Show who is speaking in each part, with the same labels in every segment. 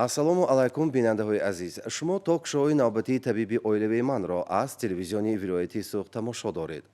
Speaker 1: Ассалому алайкум, бинандаҳои азиз. Шумо ток-шоуи навбатии «Табиби оилавии манро» аз телевизиони вилояти Суғд тамошо доред.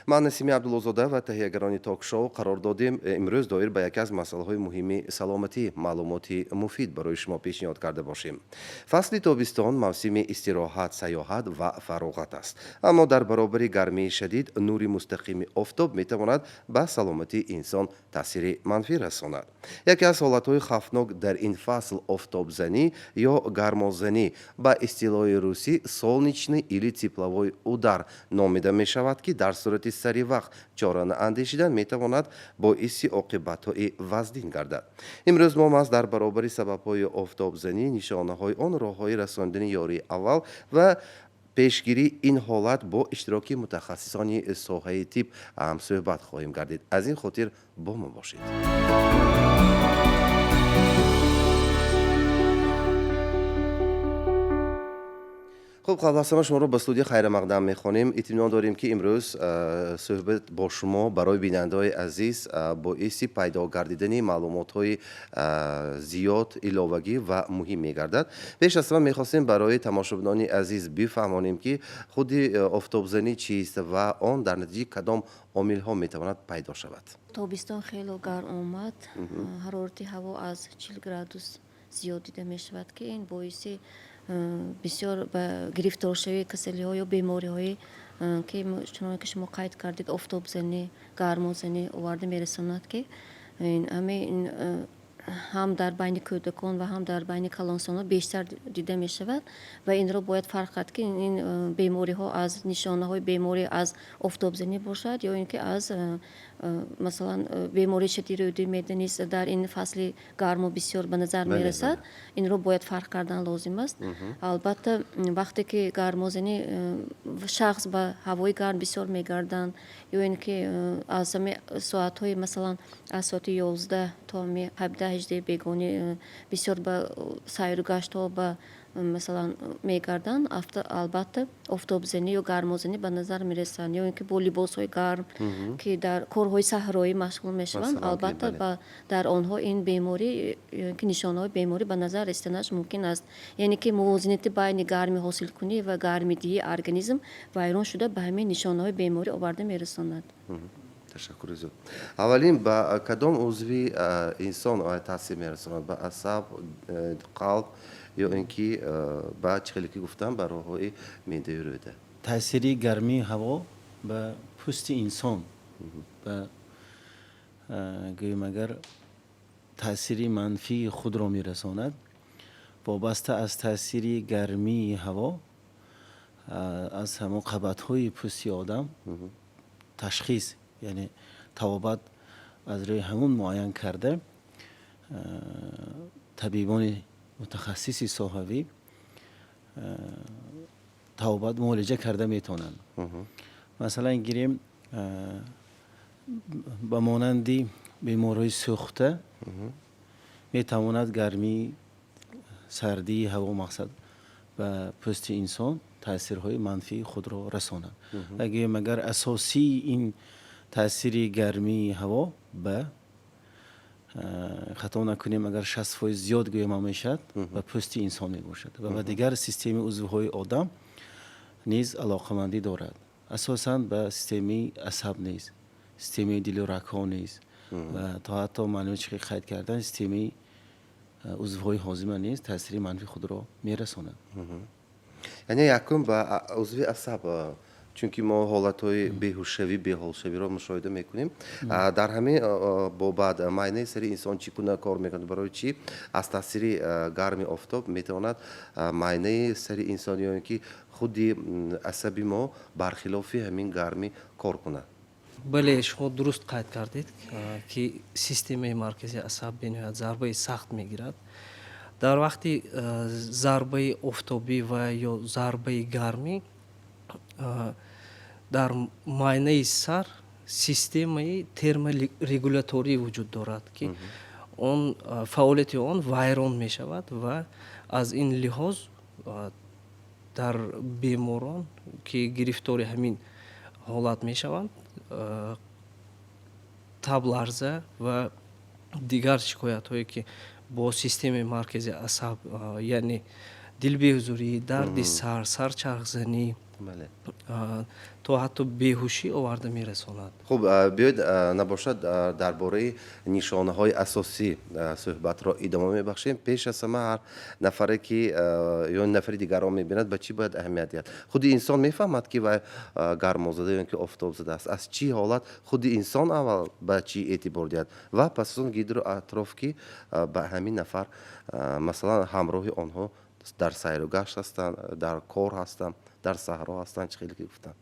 Speaker 1: Ман, Насими Абдуллозода, ва таҳиягарони ток-шоу қарор додем имрӯз доир ба яке аз масъалаҳои муҳими саломатӣ маълумоти муфид барои шумо пешниҳод карда бошем. Фасли тобистон мавсими истироҳат, саёҳат ва фароғат аст, аммо дар баробари гармии шадид нури мустақими офтоб метавонад ба саломатии инсон таъсири манфӣ расонад. Яке аз ҳолатҳои хавфнок дар ин фасл офтобзанӣ ё гармозанӣ, ба истилоҳи русӣ солнечный или тепловой удар номида мешавад, ки дар сурати сари вақт чора наандешидан метавонад боиси оқибатҳои вазнин гардад. Имрӯз мо маҳз дар баробари сабабҳои офтобзанӣ, нишонаҳои он, роҳҳои расонидани ёрии аввал ва пешгирии ин ҳолат бо иштироки мутахассисони соҳаи тиб ҳамсӯҳбат хоҳем гардид. Аз ин хотир бо мо бошед. Хуб, қабл аз ҳама шуморо ба студия хайрамақдам мехонем. Итминон дорем, ки имрӯз суҳбат бо шумо барои бинандаҳои азиз боиси пайдо гардидани маълумотҳои зиёд, иловагӣ ва муҳим мегардад. Пеш аз ҳама мехостем барои тамошобинони азиз бифаҳмонем, ки худи офтобзанӣ чист ва он дар натиҷаи кадом омилҳо метавонад пайдо шавад.
Speaker 2: Тобистон хело гарм омад, ҳарорати ҳаво аз 40 градус зиёд дида мешавад, ки ин боиси бисёр ба гирифторшавии касалиҳо ё бемориҳое, ки чуноне ки шумо қайд кардед, офтобзанӣ, гармозанӣ оварда мерасонад, ки ҳамин ҳам дар байни кӯдакон ва ҳам дар байни калонсолон бештар дида мешавад. Ва инро бояд фарқ кард, ки ин бемориҳо аз нишонаҳои беморӣ аз офтобзанӣ бошад ё ин ки аз, масалан, бемории шадиди рӯдаи меъда низ дар ин фасли гарму бисёр ба назар мерасад. Инро бояд фарқ кардан лозим аст. Албатта, вақте ки гармозанӣ, шахс ба ҳавои гарм бисёр мегарданд ё ин ки аз ҳами соатҳои, масалан, аз соати 11 то ҳами 17-18 бегонӣ бисёр ба сайру гаштҳо ба, масалан, мегарданд, албатта, офтобзанӣ ё гармозанӣ ба назар мерасанд, ё ин ки бо либосҳои гарм, ки дар корҳои саҳроӣ машғул мешаванд, албатта, дар онҳо ин беморӣ ё ин ки нишонаҳои беморӣ ба назар расиданаш мумкин аст. Яъне ки мувозинати байни гарми ҳосилкунӣ ва гармидиҳии организм вайрон шуда, ба ҳамин нишонаҳои беморӣ оварда мерасонад.
Speaker 1: Ташаккури зиёд. Аввалин ба кадом узви инсон таъсир мерасонад? Ба асаб, қалб ё ин ки ба чӣ хеле ки гуфтам, ба роҳҳои меъдаю рӯда?
Speaker 3: Таъсири гармии ҳаво ба пӯсти инсон ба, гӯем агар, таъсири манфии худро мерасонад. Вобаста аз таъсири гармии ҳаво аз ҳамон қабатҳои пӯсти одам ташхис, яъне табобат аз рӯи ҳамон муайян карда, табибони мутахассиси соҳавӣ табобат, муолиҷа карда метавонанд. Масалан, гирем, ба монанди бемориҳои сӯхта метавонад гармии, сардии ҳаво, мақсад, ба пӯсти инсон таъсирҳои манфии худро расонад. Гӯем агар, асосии ин таъсири гармии ҳаво ба, хато накунем агар, 60% зиёд гӯем ҳам мешавад, ба пӯсти инсон мебошад ва ба дигар системаи узвҳои одам низ алоқамандӣ дорад, асосан ба системаи асаб низ, системаи дилу рагҳо низ ва то ҳатто, маълуми чӣ қайд кардан, системаи узвҳои ҳозима низ таъсири манфии худро мерасонад.
Speaker 1: Яъне якум ба узви асаб, чунки мо ҳолатҳои беҳушшавӣ, беҳолшавиро мушоҳида мекунем. Дар ҳамин бобат майнаи сари инсон чӣ гуна кор мекунад? Барои чӣ аз таъсири гарми офтоб метавонад майнаи сари инсон ё ин ки худи асаби мо бархилофи ҳамин гармӣ кор кунад?
Speaker 4: Бале, шумо дуруст қайд кардед, ки системаи марказии асаб бениҳоят зарбаи сахт мегирад дар вақти зарбаи офтобӣ ва ё зарбаи гармӣ. Дар майнаи сар системаи терморегуляторӣ вуҷуд дорад, ки он фаъолияти он вайрон мешавад ва аз ин лиҳоз дар беморон, ки гирифтори ҳамин ҳолат мешаванд, табларза ва дигар шикоятҳое, ки Бо системаи маркази асаб, яъне дилбеҳузурӣ, дарди сар, сарчархзанӣ, то ҳатто беҳушӣ оварда мерасонад.
Speaker 1: Хуб, биёед, набошад, дар бораи нишонаҳои асосӣ суҳбатро идома мебахшем. Пеш аз ҳама, ҳар нафаре ки ё нафари дигарро мебинад, ба чӣ бояд аҳамият диҳад? Худи инсон мефаҳмад, ки вай гармозада ё ки офтобзада аст? Аз чӣ ҳолат худи инсон аввал ба чӣ эътибор диҳад ва пас аз он гирду атроф, ки ба ҳамин нафар, масалан, ҳамроҳи онҳо дар сайру гашт ҳастанд, дар кор ҳастанд, дар саҳро ҳастанд, чӣ хеле ки гуфтанд?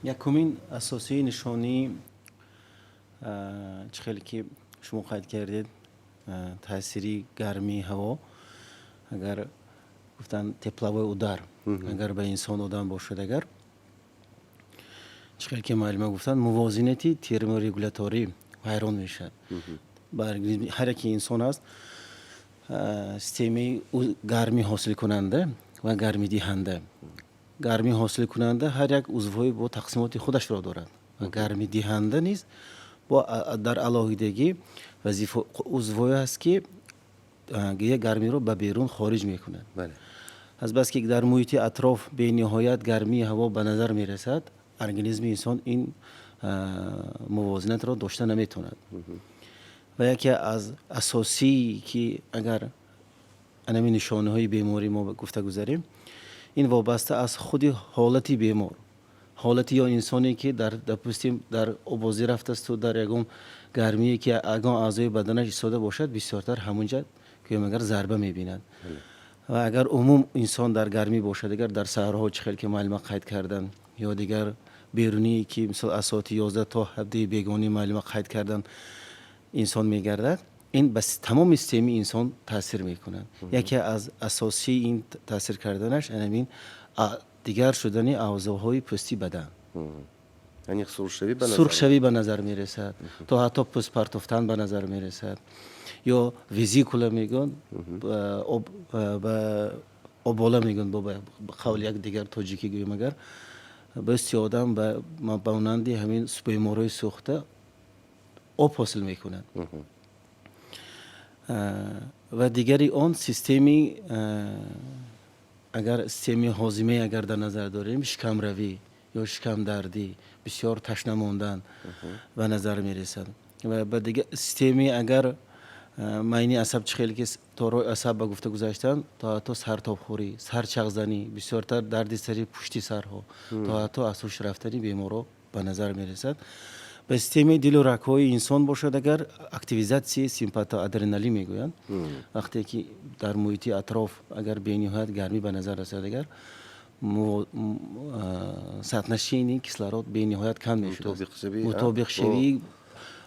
Speaker 3: Якумин асосии нишонӣ, чӣ хеле ки шумо қайд кардед, таъсири гармии ҳаво, агар гуфтан, тепловой удар агар ба инсон одам бошад, агар чӣ хеле ки муаллима гуфтанд, мувозинати терморегуляторӣ вайрон мешавад. Ба ҳар яке инсон аст системаи гармӣ ҳосилкунанда ва гармидиҳанда. Гармӣ ҳосилкунанда ҳар як узвҳои бо тақсимоти худашро дорад ва гармидиҳанда низ бо дар алоҳидагӣ вазифа узвҳое ҳаст, ки як гармиро ба берун хориҷ мекунад. Азбаски дар муҳити атроф бениҳоят гармии ҳаво ба назар мерасад, организми инсон ин мувозинатро дошта наметавонад. Ва яке аз асосии ки агар анами нишонаҳои беморӣ мо гуфта гузарем, ин вобаста аз худи ҳолати бемор, ҳолати ё инсоне ки дар, допустим, дар обозӣ рафтасту дар ягон гармие ки ягон аъзои баданаш истода бошад, бисёртар ҳамунҷа гӯем агар зарба мебинад. Ва агар умум инсон дар гармӣ бошад, агар дар саҳроҳо, чӣ хел ки муаллима қайд карданд, ё дигар беруние ки мисол аз соати 11 то 17 бегонӣ муаллима қайд карданд, инсон мегардад, ин ба тамоми системаи инсон таъсир мекунад. Яке аз асосии ин таъсир карданаш анамин дигар шудани аъзоҳои пӯсти бадан.
Speaker 1: Яъне сурхшавӣ ба назар?
Speaker 3: Сурхшавӣ ба назар мерасад, то ҳатто пӯст партофтан ба назар мерасад ё везикула мегӯянд, ба обола мегӯянд, бо ба қавли як дигар тоҷикӣ гӯем агар, пӯсти одам ба монанди ҳамин беморҳои сӯхта об ҳосил мекунад. Ва дигари он системи, агар системаи ҳозимае агар дар назар дорем, шикамравӣ ё шикамдардӣ, бисёр ташна мондан ба назар мерасад. Ва ба дигар системаи агар майни асаб, чӣ хеле ки торои асаб ба гуфта гузаштанд, то ҳатто сартобхӯрӣ, сарчағзанӣ, бисёртар дарди сари пушти сарҳо, то ҳатто аз ҳуш рафтани беморҳо ба назар мерасад. Ба системаи дилу рагҳои инсон бошад агар, активизатсияи симпатоадреналин мегӯянд. Вақте ки дар муҳити атроф агар бениҳоят гармӣ ба назар расад, агар соотношении кислород бениҳоят кам мешудааст, мутобиқшавии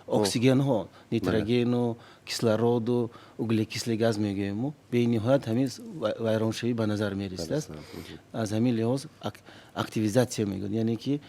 Speaker 3: оксигенҳо, нитрогену, кислороду, углекислый газ мегӯем мо, бениҳоят ҳамин вайроншавӣ ба назар мерасидааст. Аз ҳамин лиҳоз активизатсия мегӯянд, яъне ки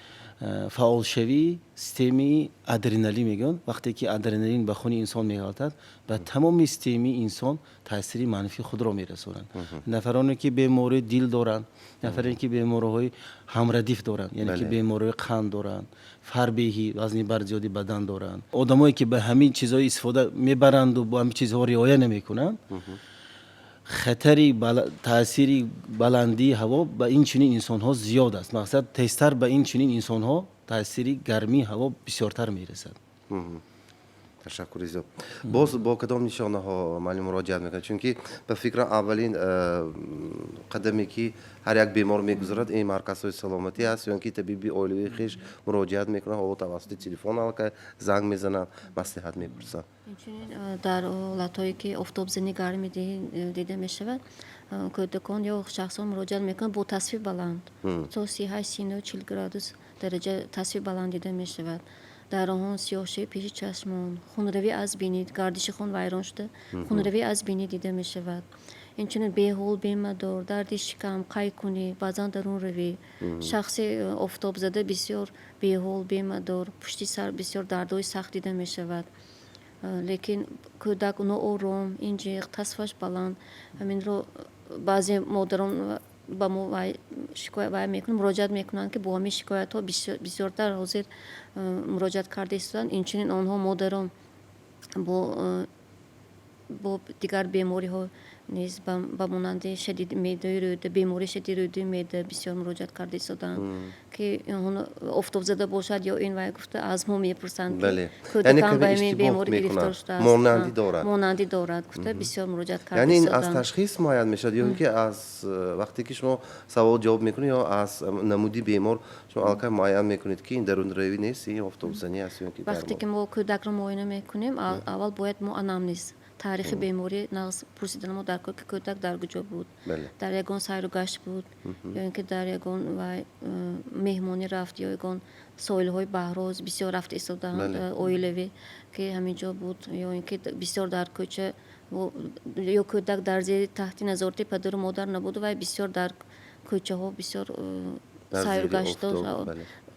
Speaker 3: фаъолшавии системаи адреналин мегӯянд. Вақте ки адреналин ба хуни инсон меғалтад, ба тамоми системаи инсон таъсири манфии худро мерасонад. Нафароне ки бемории дил доранд, нафароне ки бемориҳои ҳамрадиф доранд, яъне ки бемориҳои қанд доранд, фарбеҳӣ, вазни барзиёди бадан доранд, одамое ки ба ҳамин чизҳои истифода мебаранду бо ҳамин чизҳо риоя намекунанд, хатари таъсири баландии ҳаво ба ин чунин инсонҳо зиёд аст. Мақсад, тезтар ба ин чунин инсонҳо таъсири гармии ҳаво бисёртар мерасад.
Speaker 1: Ташаккури зиёд. Боз бо кадом нишонаҳо муаллим муроҷиат мекунад? Чунки ба фикрам, аввалин қадаме ки ҳар як бемор мегузарад, ин марказҳои саломатӣ аст ё ин ки табиби оилавии хеш муроҷиат мекунад, ҳоло тавассути телефон аллакай занг мезананд, маслиҳат мепурсанд.
Speaker 2: Инчунин дар ҳолатҳое ки офтобзанӣ гармӣ дида мешавад, кӯдакон ё шахсон муроҷиат мекунанд бо тасфи баланд, то 38, 39, 40 градус дараҷа тасфи баланд дида мешавад. Дар онҳо сиёҳшавии пеши чашмон, хунравӣ аз бинӣ, гардиши хун вайрон шуда, хунравӣ аз бинӣ дида мешавад. Инчунин беҳол, бемадор, дарди шикам, қайкунӣ, баъзан дарунравӣ. Шахси офтобзада бисёр беҳол, бемадор, пушти сар бисёр дардҳои сахт дида мешавад. Лекин кӯдак ноором, инҷиқ, тасфаш баланд. Ҳаминро баъзе модарон ба мо шикоят вай мекунанд, муроҷиат мекунанд, ки бо ҳамин шикоятҳо бисёртар ҳозир муроҷиат карда истоданд. Инчунин онҳо модарон Бо дигар бемориҳо низ, ба монанди шадиди меъдаи рӯда, бемории шадиди рӯдаи меъда бисёр муроҷиат карда истодаанд, ки офтобзада бошад ё ин вай гуфта, аз мо мепурсанд, ки кӯдакам ба ин беморӣ гирифтор шудааст.
Speaker 1: Монандӣ дорад.
Speaker 2: Монандӣ дорад гуфта, бисёр муроҷиат карда.
Speaker 1: Яъне ин аз ташхис муайян мешавад ё ин ки аз вақте ки шумо савол ҷавоб мекунед ё аз намуди бемор шумо аллакай муайян мекунед, ки ин дарунравӣ нест, ин офтобзанӣ аст ё ки?
Speaker 2: Вақте ки мо кӯдакро муоина мекунем, аввал бояд мо анамнез, таърихи беморӣ нағз пурсидан мо дар кор, ки кӯдак дар куҷо буд, дар ягон сайру гашт буд ё ин ки дар ягон вай меҳмонӣ рафт ё ягон соҳилҳои баҳрҳо бисёр рафта истодаанд, оилавӣ, ки ҳамин ҷо буд, ё ин ки бисёр дар кӯча, ё кӯдак дар зери таҳти назорати падару модар набуду вай бисёр дар кӯчаҳо бисёр сайру гашт дошт,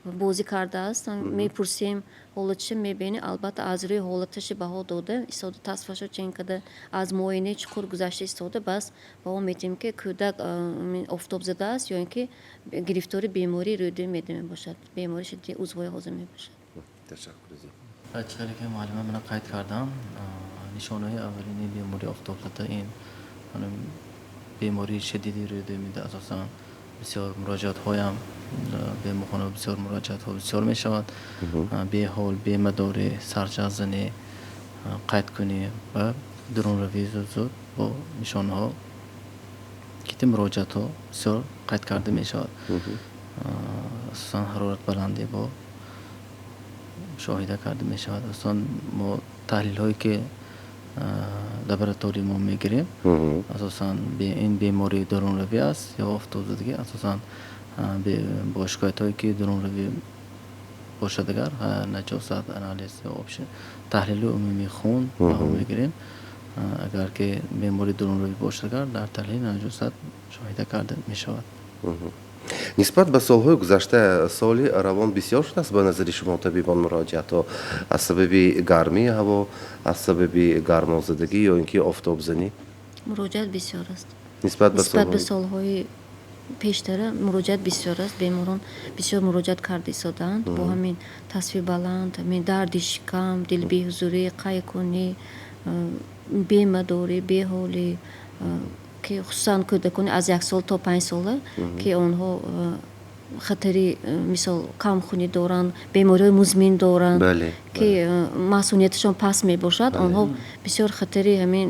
Speaker 2: бозӣ кардааст. Мепурсем, ҳолаташа мебинем. Албатта, аз рӯи ҳолаташи баҳо дода истода, тасфашо чен карда, аз муоинаи чуқур гузашта истода, бас баҳо медиҳем, ки кӯдак офтобзада аст ё ин ки гирифтори бемории рӯдаи меъда мебошад, бемории шадиди узвҳои ҳозим мебошад.
Speaker 1: Ташаккур.
Speaker 5: Чӣ ки муаллима мана қайд кардам, нишонаҳои аввалини бемории офтобзада ин бемории шадиди рӯдаи меъда. Асосан бисёр муроҷиатҳоям беморхона, бисёр муроҷиатҳо бисёр мешавад: беҳол, бемадорӣ, сарчағзанӣ, қайдкунӣ ва дурунравии зуд зуд бо нишонаҳо ки муроҷиатҳо бисёр қайд карда мешавад. Асосан ҳароратбаландӣ бо мушоҳида карда мешавад. Асосан мо таҳлилҳое ки лаборатория мо мегирем, асосан ин бемории дурунравӣ аст ё офтобзадагӣ. Асосан бо шикоятҳое ки дурунравӣ бошад, агар наҷосат анализ ё таҳлили умумии хун мегирем, агар ки бемории дурунравӣ бошад, агар дар таҳлили наҷосат мушоҳида карда мешавад.
Speaker 1: Нисбат ба солҳои гузашта соли равон бисёр шудааст, ба назари шумо табибон, муроҷиатҳо аз сабаби гармии ҳаво, аз сабаби гармозадагӣ ё ин ки офтобзанӣ?
Speaker 2: Муроҷиат бисёр аст.
Speaker 1: Нисбат ба
Speaker 2: Нисбат ба солҳои пештара муроҷиат бисёр аст. Беморон бисёр муроҷиат карда истодаанд бо ҳамин тасфи баланд, ҳамин дарди шикам, дилбеҳузурӣ, қайкунӣ, бемадорӣ, беҳолӣ, ки хусусан кӯдакони аз 1 сол то 5 сола, ки онҳо хатари, мисол, камхунӣ доранд, бемориҳои музмин доранд, ки масунияташон паст мебошад, онҳо бисёр хатари ҳамин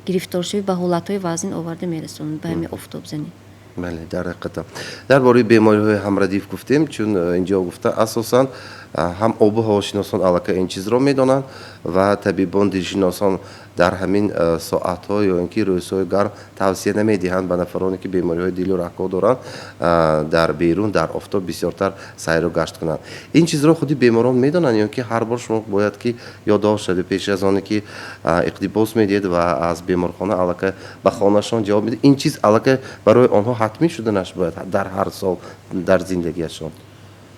Speaker 2: гирифторшавӣ ба ҳолатҳои вазнин оварда мерасонанд ба ҳамин офтобзанӣ.
Speaker 1: Бале, дар ҳақиқатан дар бораи бемориҳои ҳамрадиф гуфтем, чун инҷо гуфта, асосан ҳам обу ҳавошиносон аллакай ин чизро медонанд ва табибон, дилшиносон дар ҳамин соатҳо ё ин ки рӯзҳои гарм тавсия намедиҳанд ба нафароне, ки бемориҳои дилу рагҳо доранд, дар берун дар офтоб бисёртар сайру гашт кунанд. Ин чизро худи беморон медонанд ё ки ҳар бор шумо бояд ки ёддошт шавед, пеш аз оне ки иқтибос медиҳед ва аз беморхона аллакай ба хонаашон ҷавоб медиҳед, ин чиз аллакай барои онҳо ҳатмӣ шуданаш бояд дар ҳар сол дар зиндагиашон?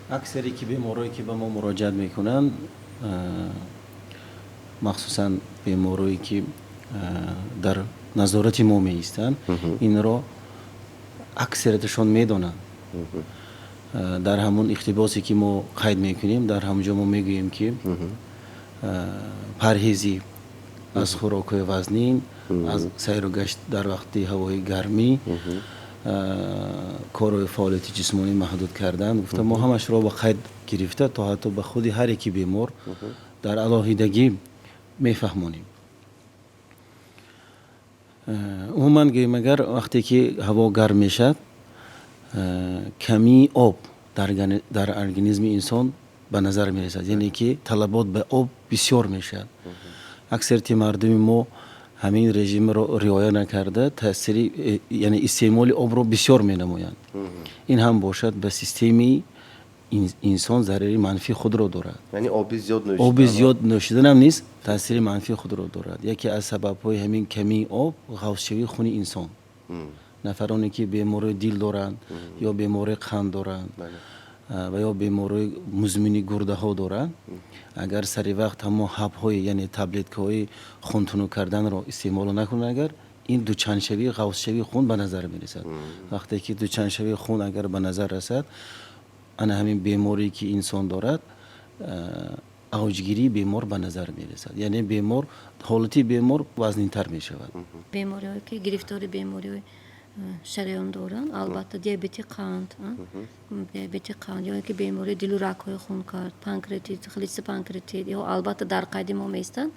Speaker 3: Аксаре ки беморое ки ба мо муроҷиат мекунанд, махсусан беморое ки дар назорати мо меистанд, инро аксарияташон медонанд. Дар ҳамон иқтибосе ки мо қайд мекунем, дар ҳамон ҷо мо мегӯем, ки парҳезӣ аз хӯрокҳои вазнин, аз сайру гашт дар вақти ҳавои гармӣ, корҳои фаъолияти ҷисмонӣ маҳдуд кардан гуфта, мо ҳамашро ба қайд гирифта, то ҳатто ба худи ҳар яки бемор дар алоҳидагӣ мефаҳмонем. Умуман гӯем агар, вақте ки ҳаво гарм мешавад, камии об дар организми инсон ба назар мерасад, яъне ки талабот ба об бисёр мешавад. Аксарияти мардуми мо ҳамин режимро риоя накарда, таъсири яъне истеъмоли обро бисёр менамоянд. Ин ҳам бошад, ба системаи инсон зарари манфии худро дорад.
Speaker 1: Яъне оби зиёд
Speaker 3: Оби зиёд нӯшиданам низ таъсири манфии худро дорад. Яке аз сабабҳои ҳамин камии об ғафзшавии хуни инсон. Нафароне ки бемории дил доранд ё бемории қанд доранд ва ё бемории музмини гурдаҳо доранд, агар сари вақт ҳамон ҳабҳои, яъне таблеткаҳои хунтунук карданро истеъмол накунанд, агар ин дучандшавии ғафзшавии хун ба назар мерасад. Вақте ки дучандшавии хун агар ба назар расад, ана ҳамин беморие ки инсон дорад. Авҷгирии бемор ба назар мерасад, яъне бемор, ҳолати бемор вазнинтар мешавад.
Speaker 2: Бемориҳое ки гирифтори бемориҳои шараён доранд, албатта диабети қанд, диабети қанд ё ин ки бемории дилу рагҳои хункард, панкреатит, холецистопанкреатит ё албатта дар қайди мо меистанд.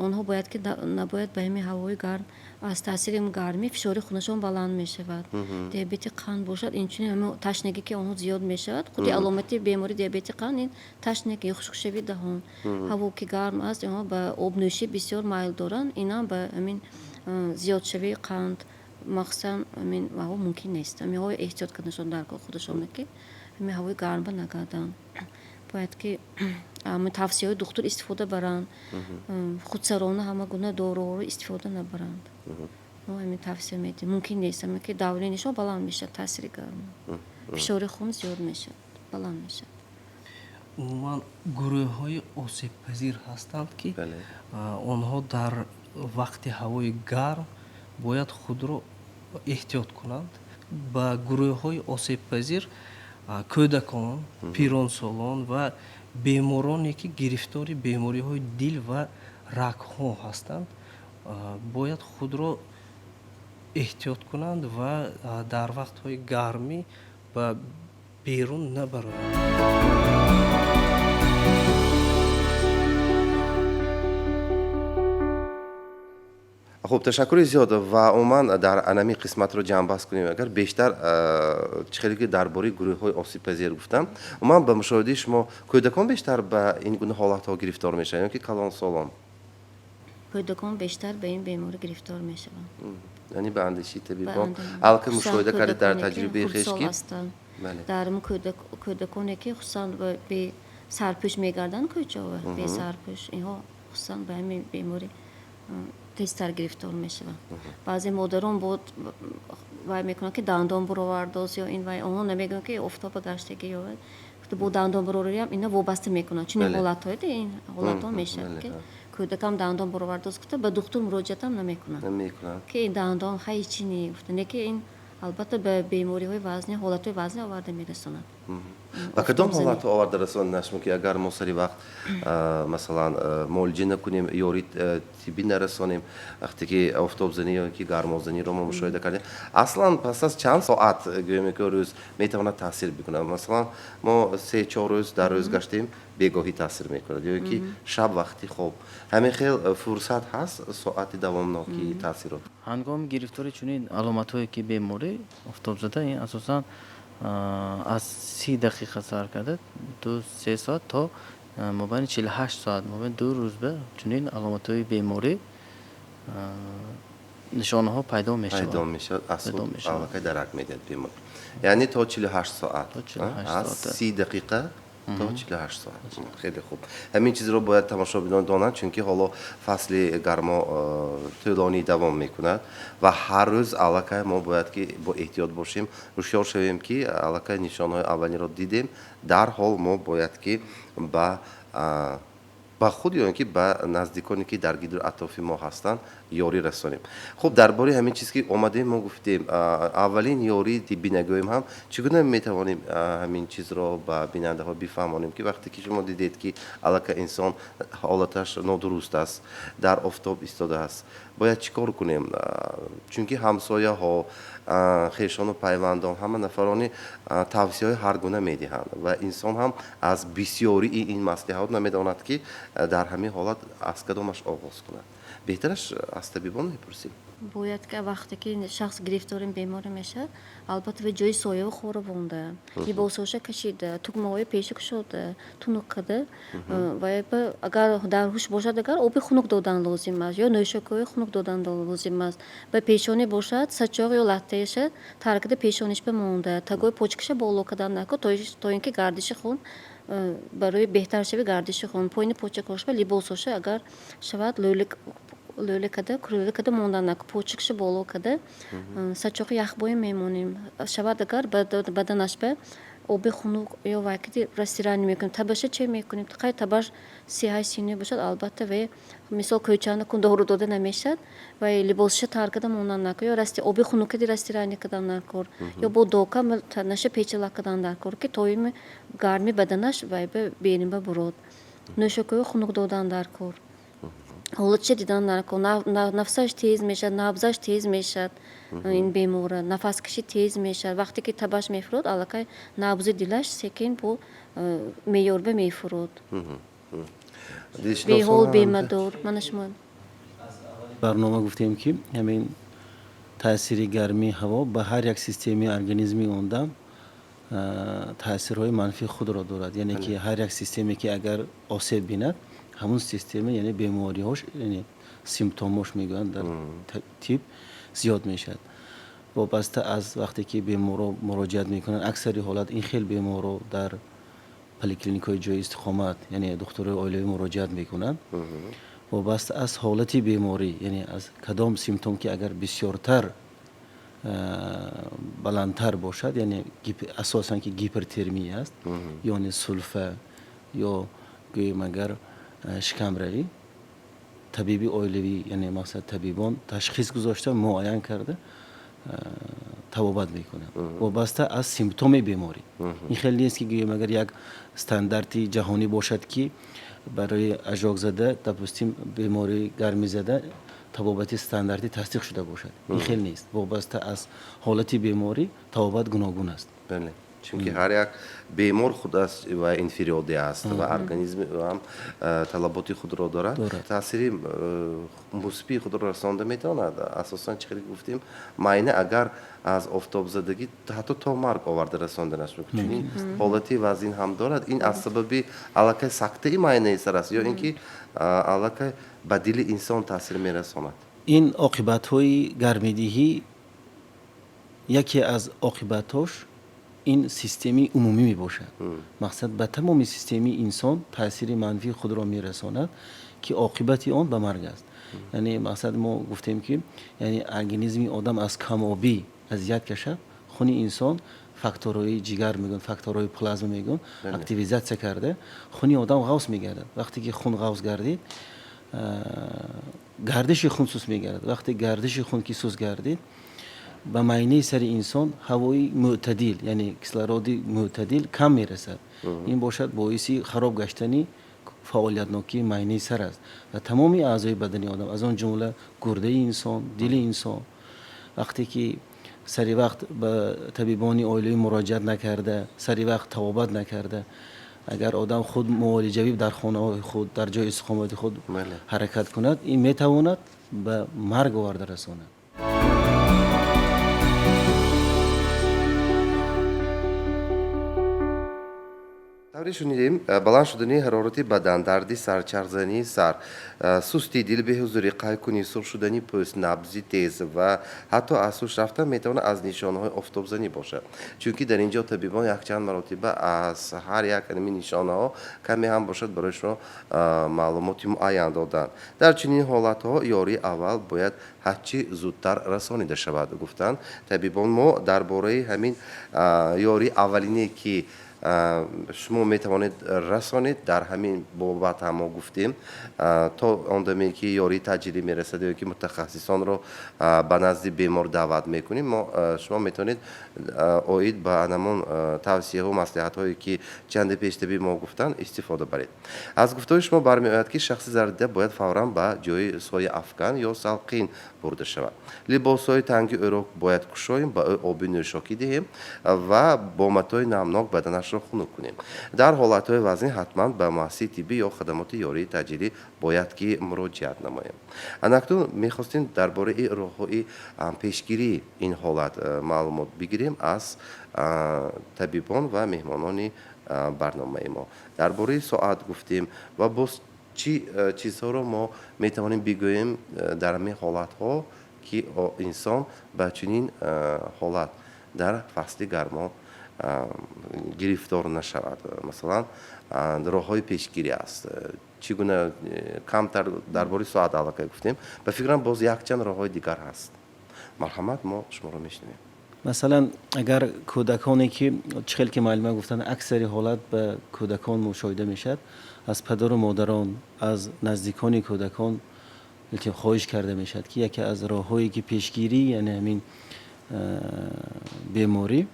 Speaker 2: Онҳо бояд ки набояд ба ҳамин ҳавои гарм, аз таъсири гармӣ фишори хунашон баланд мешавад. Диабети қанд бошад, инчунин ҳамин ташнагӣ ки онҳо зиёд мешавад. Худи аломати бемории диабети қанд ин ташнагӣ, хушкшавии даҳон. Ҳаво ки гарм аст, онҳо ба обнӯшӣ бисёр майл доранд. Инам ба ҳамин зиёдшавии қанд, махсусан ҳамин ҳаво мумкин нест. Ҳаминҳо эҳтиёт карданашон дар кор худашона, ки ҳамин ҳавои гармба нагарданд. Бояд ки тавсияҳои духтур истифода баранд, худсарона ҳама гуна доруҳоро истифода набаранд. Мо ҳамин тавсия медиҳем. Мумкин нест, ҳамин ки давление шон баланд мешавад, таъсири гарм, фишори хун зиёд мешавад, баланд мешавад.
Speaker 4: Умуман, гурӯҳҳои осебпазир ҳастанд, ки онҳо дар вақти ҳавои гарм бояд худро эҳтиёт кунанд. Ба гурӯҳҳои осебпазир кӯдакон, пиронсолон ва бемороне, ки гирифтори бемориҳои дил ва рагҳо ҳастанд, бояд худро эҳтиёт кунанд ва дар вақтҳои гармӣ ба берун набароянд.
Speaker 1: Хуб, ташаккури зиёд. Ва умуман дар анами қисматро ҷамъбаст кунем, агар бештар чӣ хеле ки дар бораи гурӯҳҳои осебпазир гуфтам, умуман ба мушоҳидаи шумо кӯдакон бештар ба ин гуна ҳолатҳо гирифтор мешаванд ё ки калонсолон?
Speaker 2: Кӯдакон бештар ба ин беморӣ гирифтор мешаванд.
Speaker 1: Яъне ба андешаи табибон, аллакай мушоҳида кардед дар таҷрибаи хеш, ки
Speaker 2: дар кӯдаконе ки хусусан бе сарпӯш мегарданд, кӯчаова бе сарпӯш, инҳо хусусан ба ҳамин беморӣ тезтар гирифтор мешаванд. Баъзе модарон бод вай мекунанд, ки дандон буровардоз ё ин вай, онҳо намегӯянд, ки офтоба гаштагӣ ё бо дандон бурориам ина вобаста мекунанд. Чунин ҳолатҳое, ин ҳолатҳо мешавад, ки кӯдакам дандон буровардоз гуфта, ба духтур муроҷиатам намекунанд, ки ин дандон хай чӣ не гуфта, не ки ин албатта ба бемориҳои вазнӣ, ҳолатҳои вазнӣ оварда мерасонад.
Speaker 1: Ба кадом ҳолатҳо оварда расонданаш мумкин, агар мо сари вақт, масалан, муолиҷа накунем, ёрии тиббӣ нарасонем, вақте ки офтобзанӣ ё ки гармозаниро мо мушоҳида кардем? Аслан пас аз чанд соат, гӯем ки рӯз, метавонад таъсир бикунад? Масалан, мо 3-4 рӯз дар рӯз гаштем, бегоҳӣ таъсир мекунад ё ки шаб вақти хоб? Ҳамин хел фурсат ҳаст, соати давомнокии таъсирот?
Speaker 5: Ҳангоми гирифтори чунин аломатҳое ки беморӣ офтобзада, ин асосан аз 30 дақиқа сар карда, 2-3 соат то мобайни 48 соат, мобайни 2 рӯз ба чунин аломатҳои беморӣ нишонаҳо пайдо мешавад.
Speaker 1: Пайдо мешавад, аз худ аллакай дарак медиҳад бемор, яъне то 48 соат, аз 30 дақиқа то 48 соат. Хеле хуб, ҳамин чизро бояд тамошобинон донанд, чунки ҳоло фасли гармо тӯлонӣ давом мекунад ва ҳар рӯз аллакай мо бояд ки бо эҳтиёт бошем, ҳушёр шавем, ки аллакай нишонҳои аввалинро дидем, дарҳол мо бояд ки ба худ ё ин ки ба наздиконе, ки дар гирду атрофи мо ҳастанд, ёрӣ расонем. Хуб, дар бораи ҳамин чиз ки омадем, мо гуфтем, аввалин ёрии тиббӣ нагӯем ҳам, чӣ гуна метавонем ҳамин чизро ба бинандаҳо бифаҳмонем, ки вақте ки шумо дидед, ки аллакай инсон ҳолаташ нодуруст аст, дар офтоб истодааст, бояд чӣ кор кунем? Чунки ҳамсояҳо, хешону пайвандон, ҳама нафарони тавсияҳои ҳар гуна медиҳанд ва инсон ҳам аз бисёрии ин маслиҳат намедонад, ки дар ҳамин ҳолат аз кадомаш оғоз кунад. Беҳтараш аз табибон мепурсем.
Speaker 2: Бояд ки вақте ки шахс гирифтори беморӣ мешавад, албатта ба ҷои сояу хоравонда, либосҳоша кашида, тугмаҳои пеша кушода, тунук карда ва агар дар ҳуш бошад, агар оби хунук додан лозим аст ё нӯшокиҳои хунук додан лозим аст. Ба пешонӣ бошад, сачоқ ё латтаеша тар карда, пешониш ба монда, тагои почкаша боло кардан нако, то ин ки гардиши хун, барои беҳтаршави гардиши хун. Поини почакҳоша либосҳоша, агар шавад, лӯлик лӯла карда, курӯла карда мондан нако, почкаша боло карда, сачоқи яхбои мемонем. Шавад агар, баданаш ба оби хунук ё вай киди растирание мекунем. Табаша че мекунем? Қай табаш 38, 39 бошад, албатта вай мисол кӯчана кун дору дода намешавад. Вай либосша тар карда мондан накор ё расти оби хунук кади растирание кардан даркор ё бо дока наша печалак кардан даркор, ки тоими гарми баданаш вай ба берин ба бурод. Нӯшокиҳои хунук додан дар кор, ҳолатша дидан дар кор. Нафасаш тез мешавад, набзаш тез мешавад, ин бемора нафаскашӣ тез мешавад. Вақте ки табаш мефурод, аллакай набзи дилаш секин бо меъёрба мефурод. Беҳол, бемадор. Мана шумо
Speaker 3: Барнома гуфтем, ки ҳамин таъсири гармии ҳаво ба ҳар як системаи организми одам таъсирҳои манфии худро дорад, яъне ки ҳар як системе ки агар осеб бинад, ҳамун система, яъне бемориҳош, яъне симптомош мегӯянд дар тиб, зиёд мешавад. Вобаста аз вақте ки беморро муроҷиат мекунанд, аксари ҳолат ин хел беморро дар поликлиникаҳои ҷои истиқомат, яъне духтурои оилавӣ муроҷиат мекунанд, вобаста аз ҳолати беморӣ, яъне аз кадом симптом ки агар бисёртар баландтар бошад, яъне асосан ки гипертермия аст, ёне сулфа ё гӯем агар шикамравӣ, табиби оилавӣ, яъне мақсад табибон ташхис гузошта, муайян карда табобат мекунанд вобаста аз симптоми беморӣ. Ин хеле нест, ки гӯем агар як стандарти ҷаҳонӣ бошад, ки барои ожогзада, допустим, бемории гармизада табобати стандартӣ тасдиқ шуда бошад, ин хел нест. Вобаста аз ҳолати беморӣ табобат гуногун аст.
Speaker 1: Бале, чунки ҳар як бемор худ аст ва инфиродӣ аст ва организми ӯ ҳам талаботи худро дорад, таъсири мусбии худро расонда метавонад. Асосан, чӣ хеле гуфтем, майна агар аз офтобзадагӣ ҳатто то марг оварда расонданаш мумкин, чунин ҳолати вазин ҳам дорад. Ин аз сабаби аллакай сактаи майнаи сар аст ё ин ки аллакай ба дили инсон таъсир мерасонад?
Speaker 3: Ин оқибатҳои гармидиҳӣ, яке аз оқибатҳош ин системаи умумӣ мебошад. Мақсад, ба тамоми системаи инсон таъсири манфии худро мерасонад, ки оқибати он ба марг аст. Яъне мақсад, мо гуфтем, ки яъне организми одам аз камобӣ азият кашад, хуни инсон факторҳои ҷигар мегӯянд, факторҳои плазма мегӯянд, активизатсия карда, хуни одам ғафс мегардад. Вақте ки хун ғафс гардид, гардиши хун суст мегардад. Вақте гардиши хун ки суст гардид, ба майнаи сари инсон ҳавои мӯътадил, яъне кислороди мӯътадил кам мерасад. Ин бошад боиси хароб гаштани фаъолиятнокии майнаи сар аст ва тамоми аъзои бадани одам, аз он ҷумла гурдаи инсон, дили инсон. Вақте ки сари вақт ба табибони оилавӣ муроҷиат накарда, сари вақт табобат накарда, агар одам худ муолиҷавӣ дар хонаҳои худ, дар ҷои истиқомати худ ҳаракат кунад, ин метавонад ба марг оварда расонад.
Speaker 1: Тавре шунидем, баланд шудани ҳарорати бадан, дарди сар, чархзании сар, сустии дил, беҳузурӣ, қайкунӣ, сурх шудани пӯст, набзи тез ва ҳатто аз ҳуш рафтан метавонад аз нишонаҳои офтобзанӣ бошад. Чунки дар ин ҷо табибон якчанд маротиба аз ҳар як ҳамин нишонаҳо каме ҳам бошад барои шумо маълумоти муайян доданд. Дар чунин ҳолатҳо ёрии аввал бояд ҳарчи зудтар расонида шавад, гуфтанд табибон. Мо дар бораи ҳамин ёрии аввалине, ки шумо метавонед расонед, дар ҳамин бобат ҳам мо гуфтем. То он даме ки ёрии таъҷилӣ мерасад ё ки мутахассисонро ба назди бемор даъват мекунем, мо шумо метавонед оид ба ҳамон тавсияҳу маслиҳатҳое, ки чанде пеш табиб мо гуфтанд, истифода баред. Аз гуфтаҳои шумо бармеояд, ки шахси зардида бояд фавран ба ҷои сояафкан ё салқин бурда шавад, либосҳои танги ӯро бояд кушоем, ба ӯ оби нӯшокӣ диҳем ва бо матои намнок баданашро хунук кунем. Дар ҳолатҳои вазнин ҳатман ба муассисаи тиббӣ ё хадамоти ёрии таъҷилӣ бояд ки муроҷиат намоем. Анакнун мехостем дар бораи роҳҳои пешгирии ин ҳолат маълумот бигирем аз табибон ва меҳмонони барномаи мо. Дар бораи соат гуфтем ва боз чӣ чизҳоро мо метавонем бигӯем дар ҳамин ҳолатҳо, ки инсон ба чунин ҳолат дар фасли гармо гирифтор нашавад? Масалан, роҳҳои пешгирӣ аст чӣ гуна? Камтар дар бораи соат аллакай гуфтем, ба фикрам, боз якчанд роҳҳои дигар ҳаст. Марҳамат, мо шуморо мешунавем.
Speaker 3: Масалан, агар кӯдаконе ки, чӣ хел ки муаллима гуфтанд, аксари ҳолат ба кӯдакон мушоҳида мешавад, аз падару модарон, аз наздикони кӯдакон хоҳиш карда мешавад, ки яке аз роҳҳое ки пешгирӣ, яъне ҳамин беморӣ.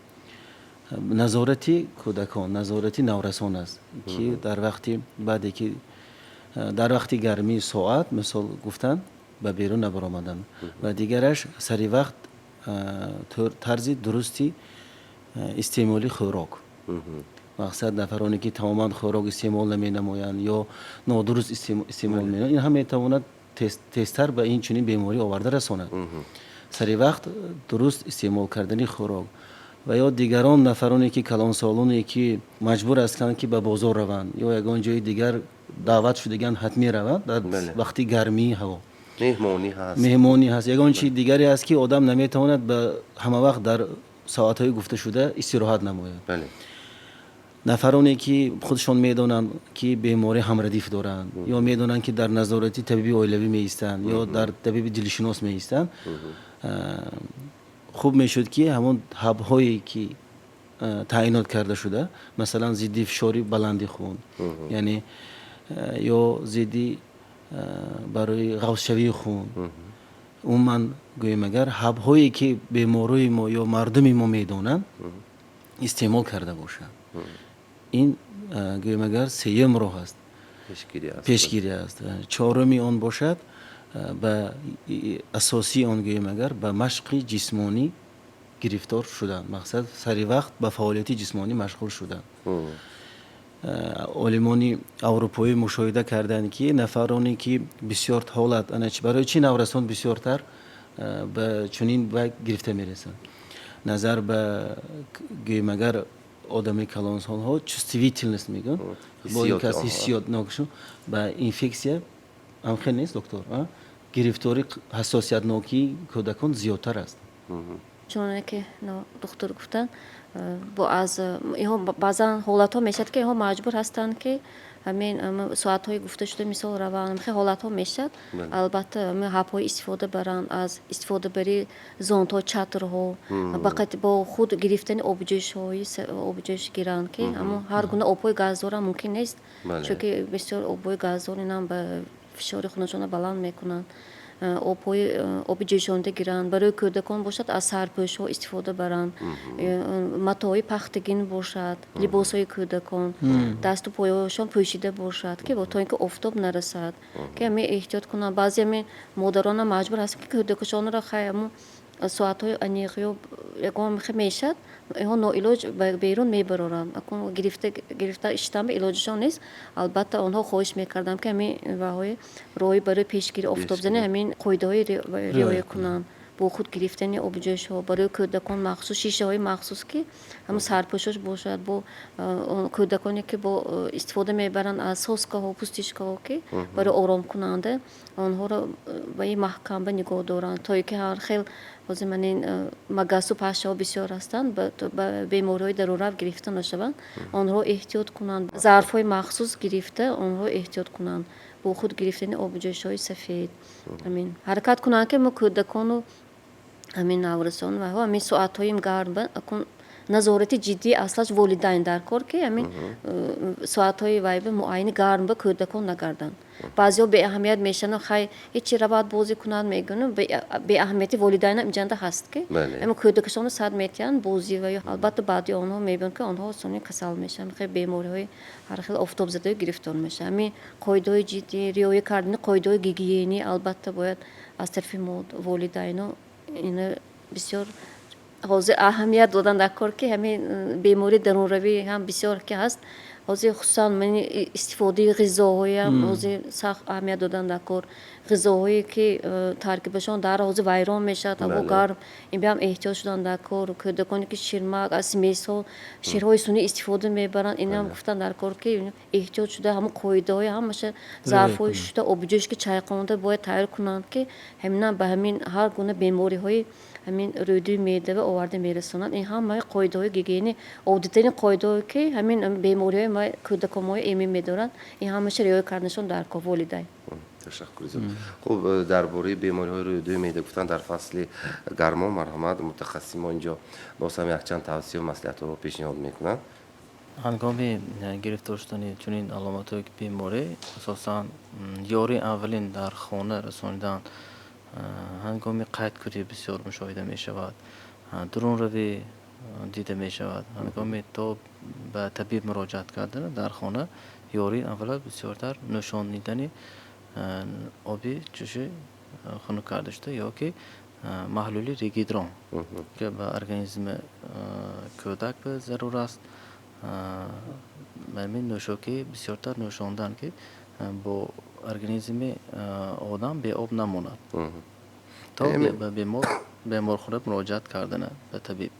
Speaker 3: Назорати кӯдакон, назорати наврасон аст, ки дар вақти баъде ки дар вақти гармии соат, мисол гуфтан, ба берун набаромадан, ва дигараш сари вақт тарзи дурусти истеъмоли хӯрок. Мақсад, нафароне ки тамоман хӯрок истеъмол наменамоянд ё нодуруст истеъмол менамоянд, ин ҳам метавонад тезтар ба ин чунин беморӣ оварда расонад. Сари вақт дуруст истеъмол кардани хӯрок ва ё дигарон нафароне ки калонсолоне ки маҷбур ҳастанд, ки ба бозор раванд ё ягон ҷои дигар даъват шудагианд, ҳатмӣ раванд дар вақти гармии ҳаво.
Speaker 1: Меҳмонӣ ҳаст.
Speaker 3: Меҳмонӣ ҳаст, ягон чи дигаре ҳаст, ки одам наметавонад ба ҳама вақт дар соатҳои гуфташуда истироҳат намояд. Нафароне ки худшон медонанд, ки беморӣ ҳамрадиф доранд, ё медонанд, ки дар назорати табиби оилавӣ меистанд ё дар табиби дилшинос меистанд, хуб мешуд, ки ҳамон ҳабҳое ки таъйинот карда шуда, масалан, зидди фишори баланди хун, яъне ё зидди барои ғафзшавии хун, умуман гӯем агар, ҳабҳое ки беморои мо ё мардуми мо медонанд, истеъмол карда бошанд. Ин, гӯем агар, сеюм роҳ аст. Пешгирӣ аст. Чоруми он бошад, ба асосии он гӯем агар, ба машқи ҷисмонӣ гирифтор шудан, мақсад, сари вақт ба фаъолияти ҷисмонӣ машғул шудан. Олимони аврупоӣ мушоҳида карданд, ки нафароне ки бисёр ҳолат, барои чӣ наврасон бисёртар ба чунин ба гирифта мерасанд назар ба, гӯем агар, одами калонсолҳо, чувствительность мегӯянд, бо ин кас ҳиссиётнокшу ба инфексия ҳамхел нест, доктор, гирифтори ҳассосиятнокии кӯдакон зиёдтар аст.
Speaker 2: Чуноне ки духтур гуфтанд, бо аз инҳо баъзан ҳолатҳо мешавад, ки инҳо маҷбур ҳастанд, ки ҳамин соатҳои гуфташуда, мисол, раванд. Хел ҳолатҳо мешавад. Албатта, ҳабҳои истифода баранд, аз истифодабарии зонтҳо, чатрҳо, бо худ гирифтани обҷӯшҳои обҷӯш гиранд, ки ҳамон ҳар гуна обҳои газдорам мумкин нест, чунки бисёр обҳои газдор инам ба фишори хунашонро баланд мекунанд. Обҳои оби ҷӯшонда гиранд. Барои кӯдакон бошад, аз сарпӯшҳо истифода баранд, матои пахтагин бошад, либосҳои кӯдакон, дасту поёшон пӯшида бошад, ки то ин ки офтоб нарасад, ки ҳами эҳтиёт кунанд. Баъзе ҳами модаронам маҷбур ҳастанд, ки кӯдакашонро, хай, ҳамун соатҳои аниқ ё ягон мешавад, инҳо ноилоҷ ба берун мебароранд. Акун гирифта гирифта иштан ба илоҷашон нест. Албатта, онҳо хоҳиш мекардам, ки ҳамин ваҳои роҳи барои пешгирии офтобзанӣ, ҳамин қоидаҳои риоя кунанд, бо худ гирифтани обҷӯшҳо, барои кӯдакон махсус шишаҳои махсус, ки ҳамун сарпӯшош бошад, бо кӯдаконе ки бо истифода мебаранд аз соскаҳо, пустишкаҳо, ки барои оромкунанда, онҳоро ба ин маҳкам ба нигоҳ доранд, то ин ки ҳар хел ҳозир ман ин магасу пашшаҳо бисёр ҳастанд, ба бемориҳои дарунрав гирифта нашаванд, онҳо эҳтиёт кунанд, зарфҳои махсус гирифта, онҳо эҳтиёт кунанд, бо худ гирифтани обҷӯшҳои сафед, ҳамин ҳаракат кунанд, ки мо кӯдакону ҳамин наврасон ва ҳамин соатҳои гарм акун назорати ҷиддӣ аслаш волидайн дар кор, ки ҳамин соатҳои вайба муайяни гарм ба кӯдакон нагарданд. Баъзеҳо беаҳамият мешаванд, хай, ҳечи, равад, бозӣ кунанд, мегӯянд. Беаҳамияти волидайнам инҷанда ҳаст, ки ҳамин кӯдакашонро сад метиҳанд бозӣ ва ё албатта, баъди онҳо мебинанд, ки онҳо сони касал мешаванд, хел бемориҳои ҳар хел офтобзадаҳо гирифтор мешаванд. Ҳамин қоидаҳои ҷиддӣ риоя кардани қоидаҳои гигиенӣ албатта бояд аз тарафи мо волидайно ина бисёр ҳозир аҳамият додан дар кор, ки ҳамин бемории дарунравӣ ҳам бисёр ки ҳаст ҳозир, хусусан мани истифодаи ғизоҳоям ҳозир сахт аҳамият додан дар кор. Ғизоҳое ки таркибашон дар ҳозир вайрон мешавад, ҳаво гарм, ин биам эҳтиёт шудан дар кор. Кӯдаконе ки ширмак аз смесҳо, ширҳои сунъӣ истифода мебаранд, инам гуфтан дар кор, ки эҳтиёт шуда, ҳамон қоидаҳои ҳамаша зарфҳои шуста, обҷӯш ки чайқонда бояд тайёр кунанд, ки ҳаминам ба ҳамин ҳар гуна бемориҳои ҳамин рӯдуи меъдава оварда мерасонанд. Ин ҳамаи қоидаҳои гигиенӣ, оддитарин қоидаҳое ки ҳамин бемориҳои кӯдаконморо эмин медоранд, ин ҳамаша риоя карданашон дар кор волидайн.
Speaker 1: Ташаккури зиёд. Хуб, дар бораи бемориҳои рӯдуи меъда гуфтан дар фасли гармо, марҳамат, мутахассиси мо инҷо боз ҳам якчанд тавсияу маслиҳатҳоро пешниҳод мекунанд.
Speaker 5: Ҳангоми гирифтор шудани чунин аломатҳои беморӣ, асосан ёрии аввалин дар хона расонидан. Ҳангоми қайдкунӣ бисёр мушоҳида мешавад, дурунравӣ. Дида мешавад. Ҳангоми то ба табиб муроҷиат кардан, дар хона ёрии аввала бисёртар нӯшонидани оби ҷӯши хунук карда шуда ё ки маҳлули регидрон, ки ба организми кӯдак зарур аст. Ҳамин нӯшокӣ бисёртар нӯшондан, ки бо организми одам беоб намонад, то ба беморхона муроҷиат кардана, ба табиб.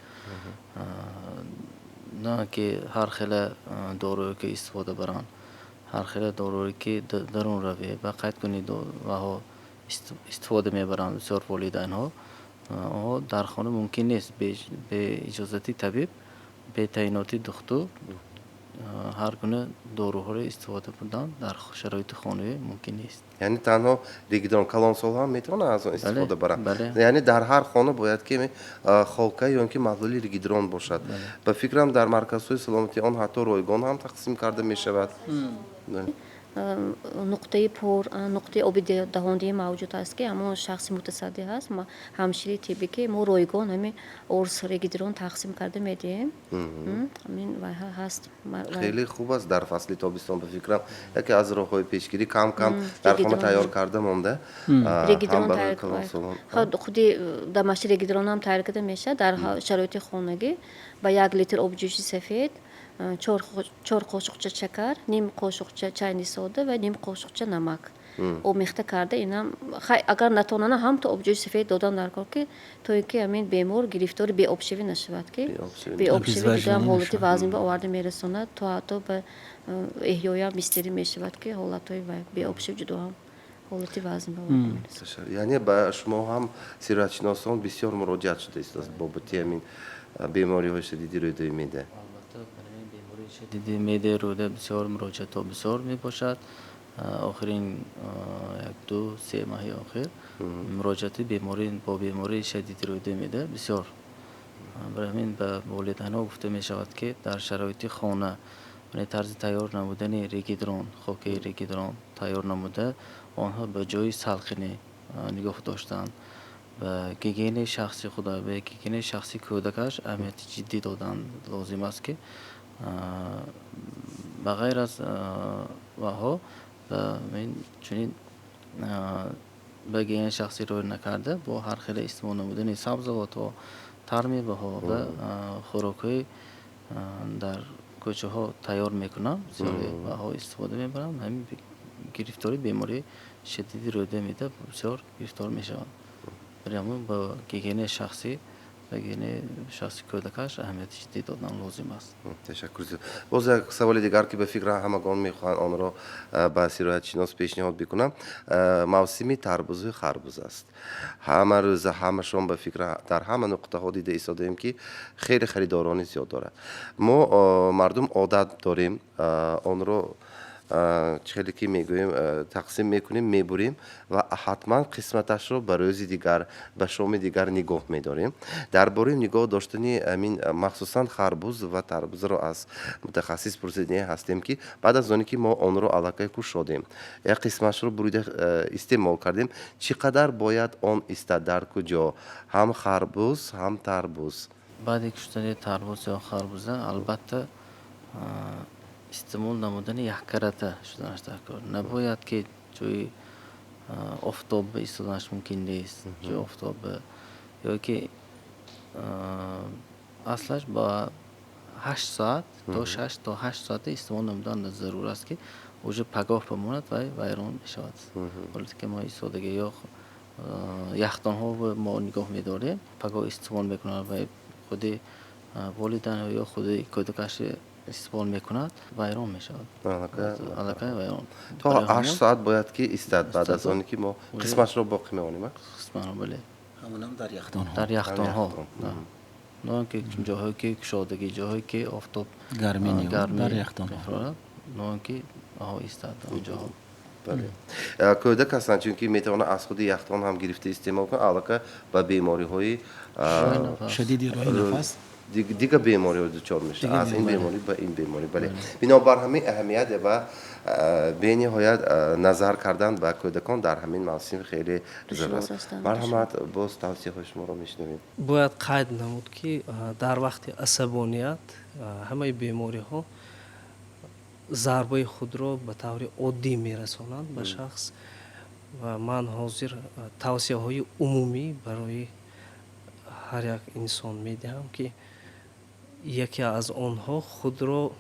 Speaker 5: На ки ҳар хела доруе ки истифода баранд, ҳар хела доруе ки дарунравӣ ба қайд кунӣ ваҳо истифода мебаранд бисёр волидайнҳо. Онҳо дар хона мумкин нест бе иҷозати табиб, бе таъиноти духтур ҳар гуна доруҳоро истифода бурдан дар шароити хонавӣ мумкин нест.
Speaker 1: Яъне танҳо регидрон, калонсолҳо ҳам метавонанд аз он истифода баранд? Яъне дар ҳар хона бояд ки холка ё ин ки маҳлули регидрон бошад. Ба фикрам, дар марказҳои саломатӣ он ҳатто ройгон ҳам тақсим карда мешавад.
Speaker 2: Нуқтаи пор, нуқтаи оби даҳондиҳӣ мавҷуд аст, ки ҳамон шахси мутасаддӣ ҳаст, ҳамшири тиббӣ, ки мо ройгон ҳамин орс регидрон тақсим карда медиҳем. Ҳамин вайҳа ҳаст.
Speaker 1: Хеле хуб аст. Дар фасли тобистон, ба фикрам, яке аз роҳҳои пешгирӣ кам кам дар хона тайёр карда монда.
Speaker 2: Регидрон худи дамаши регидрон ҳам тайёр карда мешавад дар шароити хонагӣ: ба 1 литр оби ҷӯши сафед 4 қошуқча шакар, ним қошуқча чайни сода ва ним қошуқча намак омехта карда. Инам агар натонана, ҳам то оби ҷӯши сафед додан дар кор, ки то ин ки ҳамин бемор гирифтори беобшавӣ нашавад, ки беобшавӣ ҷудоам ҳолати вазнин ба оварда мерасонад, то ҳатто ба эҳёям бистерӣ мешавад, ки ҳолатҳои беобшавӣ ҷудоам ҳолати вазнин ба оварда мерасонад.
Speaker 1: Яъне ба шумо ҳам сироятшиносон бисёр муроҷиат шуда истааст бобати ҳамин бемориҳои шадиди рӯдаи меъда?
Speaker 5: Шадиди меъдаи рӯда бисёр муроҷиатҳо бисёр мебошад. Охирин як ду се маҳи охир муроҷиати беморӣ бо бемории шадиди рӯдаи меъда бисёр. Барои ҳамин ба волидайнҳо гуфта мешавад, ки дар шароити хона тарзи тайёр намудани регидрон, хокаи регидрон тайёр намуда, онҳо ба ҷои салқинӣ нигоҳ доштанд, ба гигиенаи шахси худ, ба гигиенаи шахси кӯдакаш аҳамияти ҷиддӣ додан лозим аст, ки ба ғайр аз ваҳо чунин ба гигиенаи шахсӣ риоя накарда, бо ҳар хела истифода намудани сабзавотҳо, тармеваҳо ва хӯрокҳои дар кӯчаҳо тайёр мекунанд, бисёре ваҳо истифода мебаранд, ҳамин гирифтори бемории шадиди рӯдаи меъда бисёр гирифтор мешаванд. Барои ҳамон ба гигиенаи шахсӣ, ба гигиенаи шахси кӯдакаш аҳамияти ҷиддӣ додан лозим аст.
Speaker 1: Ташаккур. Боз як саволи дигар, ки ба фикр ҳамагон мехоҳанд онро ба сироятшинос пешниҳод бикунам. Мавсими тарбузу харбуз аст. Ҳама рӯза, ҳамашон, ба фикр, дар ҳама нуқтаҳо дида истодаем, ки хеле харидорони зиёд дорад. Мо мардум одат дорем, онро чӣ хеле ки мегӯем, тақсим мекунем, мебурем ва ҳатман қисматашро ба рӯзи дигар, ба шоми дигар нигоҳ медорем. Дар бораи нигоҳ доштани ҳамин, махсусан харбуз ва тарбузро, аз мутахассис пурсидание ҳастем, ки баъд аз оне ки мо онро аллакай кушодем, як қисмашро бурида истеъмол кардем, чӣ қадар бояд он истад, дар куҷо, ҳам харбуз, ҳам тарбуз?
Speaker 5: Баъди куштани тарбуз ё харбуза, албатта, истеъмол намудани яккарата шуданаш дар кор. Набояд ки ҷои офтоб истоданаш мумкин нест, ҷои офтоб ё ки аслаш ба 8 соат то 6 то 8 соата истеъмол намудан зарур аст, ки уже пагоҳ бимонад, вай вайрон мешавад. Ҳолате ки мо истодагӣ ё яхдонҳо мо нигоҳ медорем, пагоҳ истифода мекунанд ва худи волидайн ё худи кӯдакаш истифода мекунад, вайрон мешавад аллакай, вайрон.
Speaker 1: То 8 соат бояд ки истад баъд аз оне ки мо қисмашро боқӣ мемонем?
Speaker 5: Қисманро, бале.
Speaker 3: Ҳамонам дар яхдонҳо.
Speaker 5: Дар яхдонҳо, на он ки ҷоҳое ки кушодагӣ, ҷоҳое ки офтоб
Speaker 3: гармӣ дар яхдонҳо.
Speaker 5: На он ки истад он ҷоҳо.
Speaker 1: Бале, кӯдак ҳастанд, чунки метавонад аз худи яхдон ҳам гирифта истеъмол кунад, аллакай ба бемориҳои
Speaker 3: шадиди роҳи нафас.
Speaker 1: Дигар бемориҳо дучор мешавад, аз ин беморӣ ба ин беморӣ. Бале, бинобар ҳамин аҳамият ва бениҳоят назар кардан ба кӯдакон дар ҳамин мавсим хеле зарур аст. Марҳамат, боз тавсияҳои шуморо мешунавем.
Speaker 4: Бояд қайд намуд, ки дар вақти асабоният ҳамаи бемориҳо зарбаи худро ба таври оддӣ мерасонанд ба шахс. Ва ман ҳозир тавсияҳои умумӣ барои ҳар як инсон медиҳам, ки яке аз онҳо худро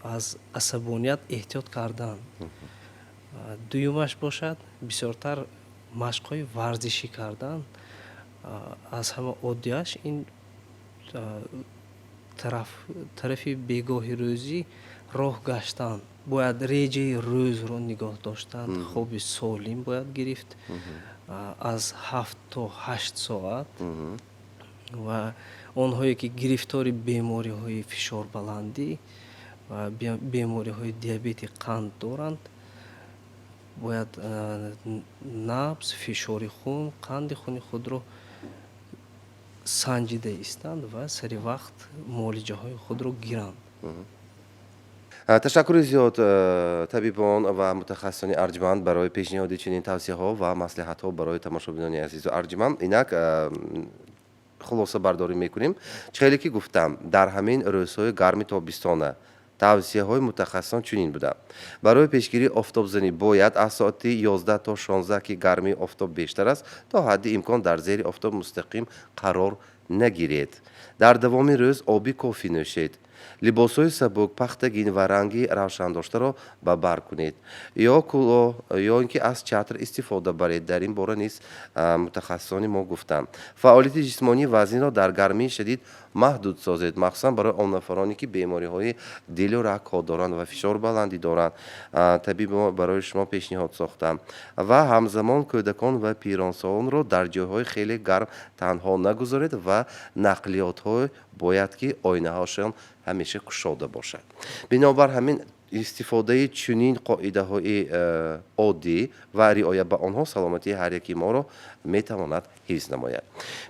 Speaker 4: аз асабоният эҳтиёт кардан, дуюмаш бошад, бисёртар машқҳои варзишӣ кардан, аз ҳама оддиаш ин тарафи бегоҳи рӯзӣ роҳ гаштан, бояд реҷаи рӯзро нигоҳ доштан, хоби солим бояд гирифт аз 7 то 8 соат. Ва онҳое ки гирифтори бемориҳои фишорбаландӣ ва бемориҳои диабети қанд доранд, бояд набз, фишори хун, қанди хуни худро санҷида истанд ва сари вақт муолиҷаҳои худро гиранд.
Speaker 1: Ташаккури зиёд, табибон ва мутахассисони арҷманд, барои пешниҳоди чунин тавсияҳо ва маслиҳатҳо барои тамошобинони азизу арҷманд. Инак хулосабардорӣ мекунем. Чӣ хеле ки гуфтам, дар ҳамин рӯзҳои гарми тобистона тавсияҳои мутахассисон чунин буданд: барои пешгирии офтобзанӣ бояд аз соати 11 то 16, ки гармии офтоб бештар аст, то ҳадди имкон дар зери офтоб мустақим қарор нагиред, дар давоми рӯз оби кофӣ нӯшед, либосҳои сабук, пахтагин ва ранги равшандоштаро ба бар кунед ё кӯлоҳ, ё ин ки аз чатр истифода баред. Дар ин бора низ мутахассисони мо гуфтанд. Фаъолияти ҷисмонии вазнинро дар гармии шадид маҳдуд созед, махсусан барои он нафароне, ки бемориҳои дилу рагҳо доранд ва фишорбаландӣ доранд. Табиби мо барои шумо пешниҳод сохтанд. Ва ҳамзамон кӯдакон ва пиронсолонро дар ҷойҳои хеле гарм танҳо нагузоред ва нақлиётҳо бояд ки оинаҳошон ҳамеша кушода бошад. Бинобар ҳамин, истифодаи чунин қоидаҳои оддӣ ва риоя ба онҳо саломатии ҳар яки моро метавонад ҳифз намояд.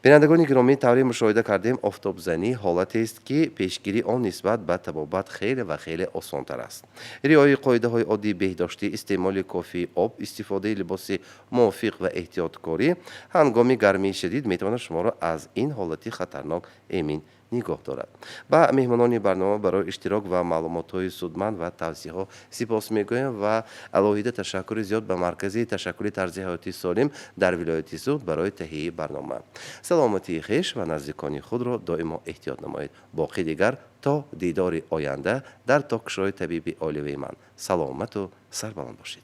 Speaker 1: Бинандагони гиромӣ, тавре мушоҳида кардем, офтобзанӣ ҳолатест, ки пешгирии он нисбат ба табобат хеле ва хеле осонтар аст. Риояи қоидаҳои оддии беҳдоштӣ, истеъмоли кофии об, истифодаи либоси мувофиқ ва эҳтиёткорӣ ҳангоми гармии шадид метавонад шуморо аз ин ҳолати хатарнок эмин нигоҳ дорад. Ба меҳмонони барнома барои иштирок ва маълумотҳои судманд ва тавсияҳо сипос мегӯем ва алоҳида ташаккури зиёд ба Маркази ташаккули тарзи ҳаёти солим дар вилояти Суғд барои таҳияи барнома. Саломатии хеш ва наздикони худро доимо эҳтиёт намоед. Боқӣ дигар то дидори оянда дар ток-шоуи табиби оилавии ман саломату сарбаланд бошед.